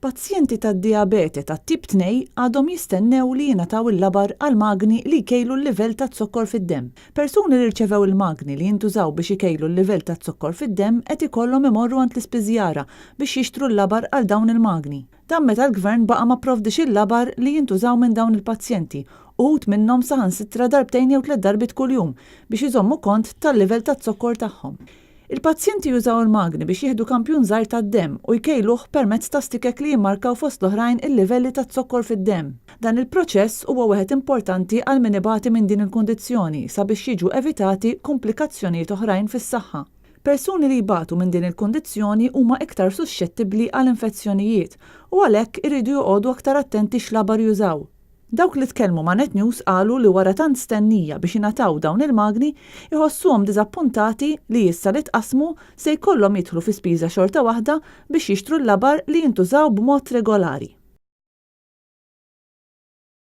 Pazjenti tad-dijabete tat-tip 2 għadhom jistennew li jingħataw il-labar għal magni li jkejlu l-livell taz-zokkor fid-demm. Persuni li rċevew il-magni li jintużaw biex ikejlu l-livell taz-zokkor fid-demm qed ikollhom imorru għand l-ispiżjara biex jixtru l-labar għal dawn il-magni. Dan meta l-Gvern baqa' ma pprovdiex il-labar li jintużaw minn dawn il-pazjenti, uħud minnhom saħansitra darbtejn jew tlett darbiet kuljum biex iżommu kont tal-livell taz-zokkor tagħhom. Il-pazjenti jużaw il-magni biex jieħdu kampjun żgħir tad-demm u jkejluh permezz ta' stikek li jimmarkaw fost l-oħrajn il-livelli taz-zokkor fid-demm. Dan il-proċess huwa wieħed importanti għal min ibati minn din il-kundizzjoni sabiex jiġu evitati kumplikazzjonijiet oħrajn fis-saħħa. Persuni li jbatu minn din il-kundizzjoni huma iktar suxxettibbli għal infezzjonijiet u għalhekk iridu joqogħdu aktar attenti x'labar jużaw. Dawk li tkellmu ma' Net News qalu li wara tant stennija biex jingħataw dawn il-magni, iħossuhom diżappuntati li issa li tqassmu se jkollhom jidħlu fi spiża xorta waħda biex jixtru l-labar li jintużaw b'mod regolari.